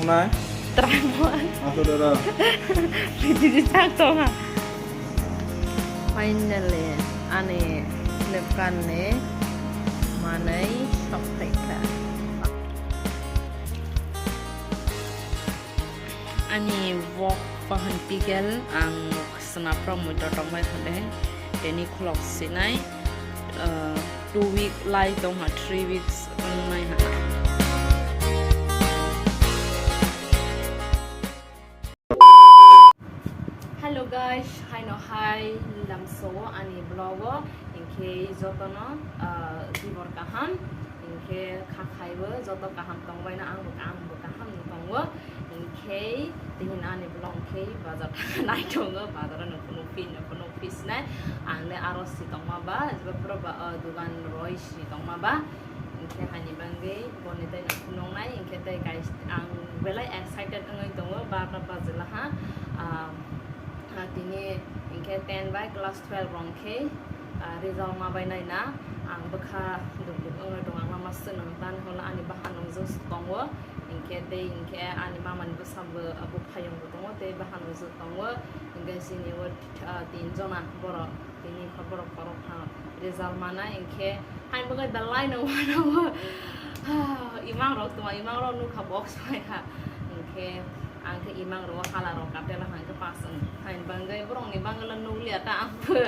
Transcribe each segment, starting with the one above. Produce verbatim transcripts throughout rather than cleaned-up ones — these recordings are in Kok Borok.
Nai? Tramon. Aso dara. Pwtwi sak tongha. Finally, ani Flipkart ni manwi sokphaikha. Ani wok bahan pikel ang Swnapra muitor tongbai hwnde, teni khulok sinai, uh, two week lai tongha, three weeks wngnai hana. Hello guys, haino hai lamso ani vlog o, hinkhe jotono, uh, tibor kaham, hinkhe kha khaibo joto kaham tongbaino, angbo, angbo kaham tongo. Hinkhe tini ani vlog khe bazar thangna nai tongo, bazar no phunuk phi, no phunuk phi sinai. Ang le aro si tongma ba, jeba pura ba, o, dugan roi si tongma ba. Hinkhe hani bangwi boni tai no phunuk nai, hinkhe tai guys, ang belai excited wngwi tongo, barta bajila ha. Ah, ah, tini hinkhe ten bai class twelve rong khe, ah, result ma bai nai na. Ang bwkha duk duk wngwi tongo, ang lama swnam tan holo ani bahan nung jus tongo. Hinkhe tei hinkhe ani mamani bwskango abo phayung bo tongo, tei bahan bo tongo. Hinkhe chini o, ah, tin jona borok, tini kha borok khorok pha result mana. Hinkhe hai bagwi belai no wano, ah, imang rok tongma, imang rok nukha box bai ha. Hinkhe ang khe imang rok hala rok katel ha, hinkhe pass wng. Hai bagwi borok ni bagwi nukliya ta ang bo.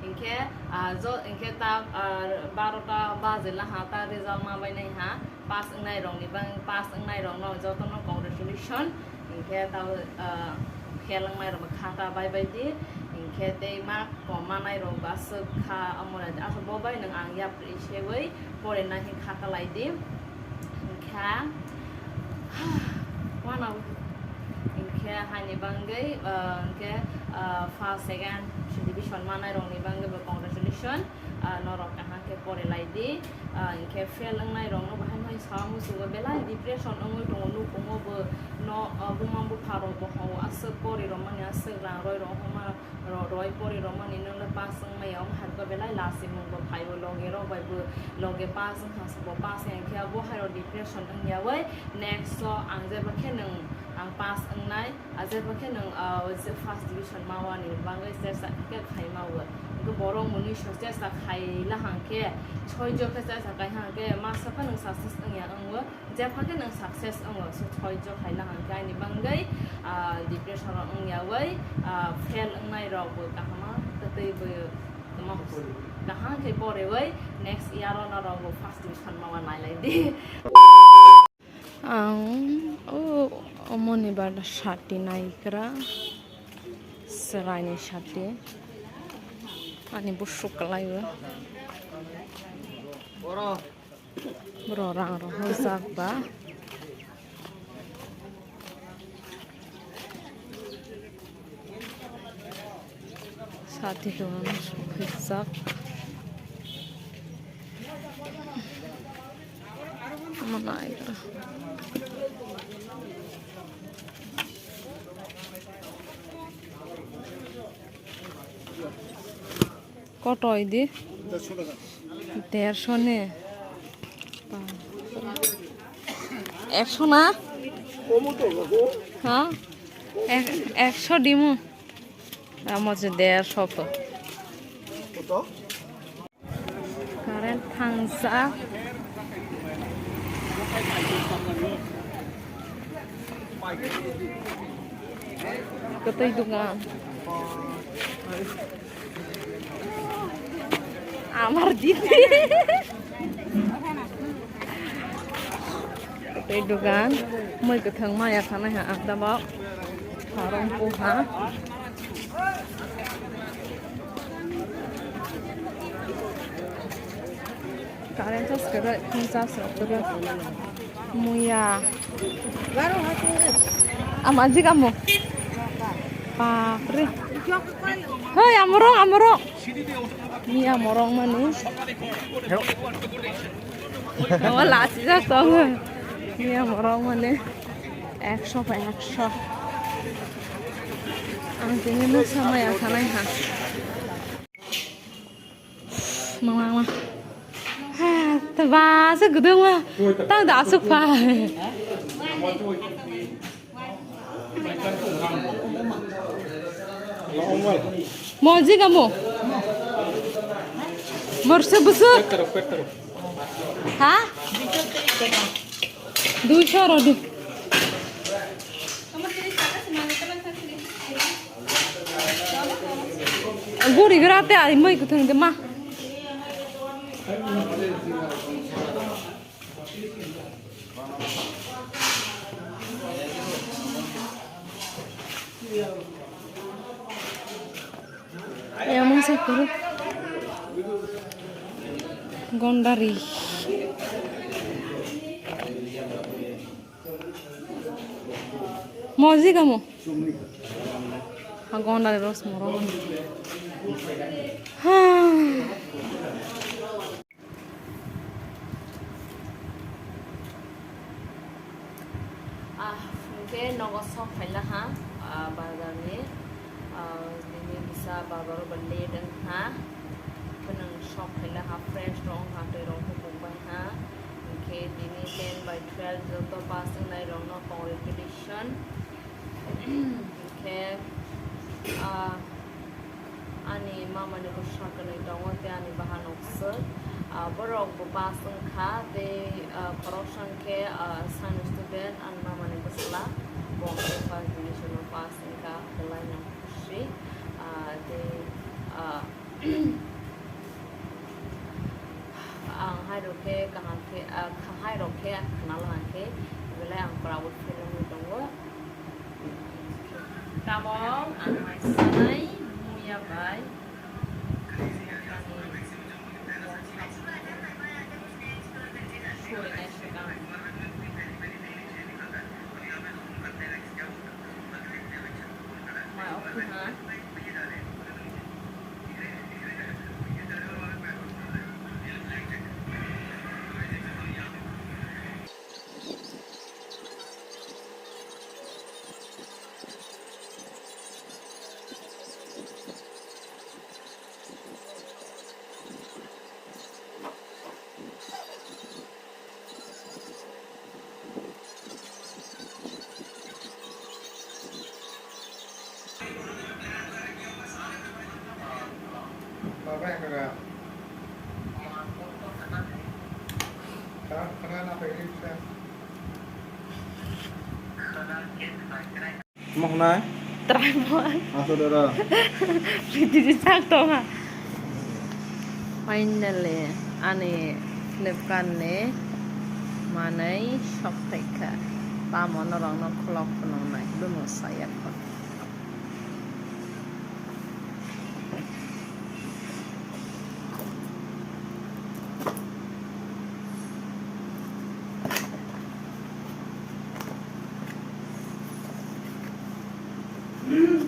Hinkhe, ah, jo, hinkhe ta, ah, barota baje laha ta result ma bai nai ha. Pass wngnai rokni bang, pass wngnai rokno jotono congratulation. Hinkhe tao, ah, fail wngnai rokbo khata bai bai di. Hinkhe tei ma kom manai rokbo aswk kha, omo aswk bo bai nwng ang yapri sewi pore nai hin khata lai di. Hinkhe, wano, hinkhe haini bangwi, ah, hinkhe, ah, first, second division manai rokni bangwi bo congratulation. Ah, norok kaham khe pore lai di. Ah, hinkhe fail wngnai rokno bahai no sa musugo, belai depression wngwi tongo nukhungo bo. No, ah, buma bupha rok bo hao aswk pori rwmani, aswk rang roi rok homa ro-, roi pori rwmani, nwng le pass wngmaya, omo hai khe belai lachi mung bo phaibo, loge rok bai bo loge pass wngkha, bo pass wngya khe bo hai rok depression wngya wi. Next o ang jeba khe nwng ang pass wngnai. Ah, jeba khe nwng, ah, je first division ma wani bagwi chesta khe khai ma o. Hinkhe borok mwnwi so chesta khai la hang khe, soijo khe chesta khai hang khe, masa phano nwng success wngya wng o. Jeba khe nwng success wng o, so soijo khai la hang khe ani bagwi, ah, depression o wngya wi, ah, fail wngnai rok bo kaham ma tei bo tamo kaham khe pore wi next year o norok bo first division ma wa nai lai di. Ang o, omoni bada sati naikra, swraini sati, ani busuk kwlai o. Boro rang rok hojak ba. Sati dogan sokphaijak. Omo naigra. Koto idi? Dersho ni. Ekso na? Ha? Ek-, ekso dimu. Amo je dersho to. Current thangjak. Kwtwi dogan. Amar didi. Tei dogan mui kwthang maya sanai ha ang tabok. Khorang puha. Current charge kwrwi, phone charge rok kwrwi. Muya. Ama jik amo. Bapre. Hoi, amorok, amorok. Miya morok mani. Nawa lachijak tongo. Miya morok mani. Ekso pa ekso. Ang tini no samaya sanai ha. Mama, mama. Ha, ta ba se gudung ma. Tang da asuk pa. Moji kamu. Borsa busu. Ha? Duisho rodi. Guri gra te ai mai kuthung de ma. Emang sakuru. Gondari. Moji kamu. Ha, gondari ros moro. Ha. Ah, hwnkhe nogo sok phaila ha, ah, bazar ni, ah, bini kisa bazar o ba late wng ha, hwnkhe nwng sok phaila ha, fresh rok wng ha, twi rok hupuk bai ha, hwnkhe tini ten by twelve joto pass wngnai rok no congratulation, hwnkhe, ah, Ani mama ni bwsa kwnwi tongo tei ani bahan no kwswk. Ah, borok bo pass wngkha tei, ah, khoroksa hwnkhe, ah, science student ani mama ni bwsla bo hwnkhe first division o pass wngkha belai no khusi. Ah, tei, ah, ang hai rok khe kaham khe, ah, hai rok khe khna lang khe belai ang proud feel wngwi tongo. Tabok ang mai sanai muya bai. Soi nai swkang. Mai okhi ha. Mohna. Tripod. Aso dara. Prithibi sak tongha. Finally, ani Flipkart ni manwi sok phaikha. Tamo norok no khulok phunuknai, bumung saya kho.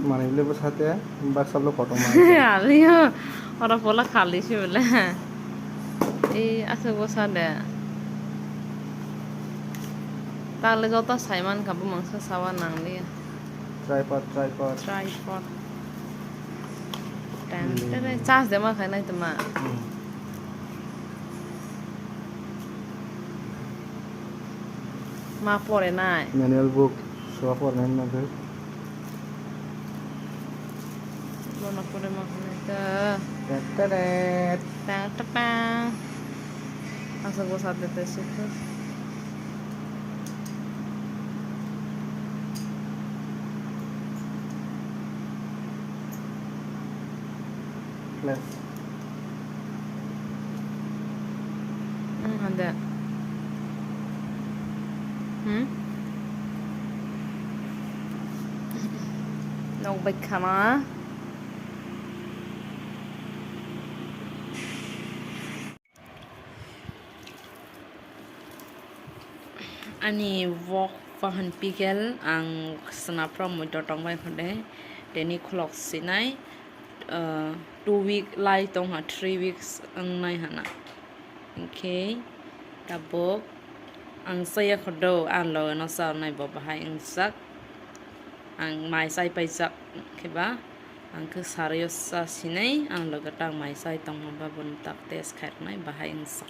Manwi le bwsate baksa lo kotorma. Aliyo, oro pola khali se bole. Ei, aswk bwsa de. Tale joto sai mankha, bumung sa sawa nangli. Tripod, tripod. Tripod. Tang, hmm, tere charge de ma khai nai tuma. Hmm. Ma pore nai. Manual book, sua pore nai na de. Bono pore ma khai nai ta. Ta ta ta. Ta ta ta. Aswk bwsa de te sukha. Left. Hmm, hande. Hmm? Nok bai khama. Ani wok bahan pikel ang swnapra muitor tongbai hwnkhe tini khulok sinai, ah, two week lai tongha, three weeks wngnai hana. Hinkhe tabuk ang chaya kho do, ang loge no cha nai bo bahai wngjak. Ang mai chai paijak khe ba, ang khe sarwi o cha sinai, ang loge tak mai chai tongma ba boni tak test khai rwnai bahai wngsa.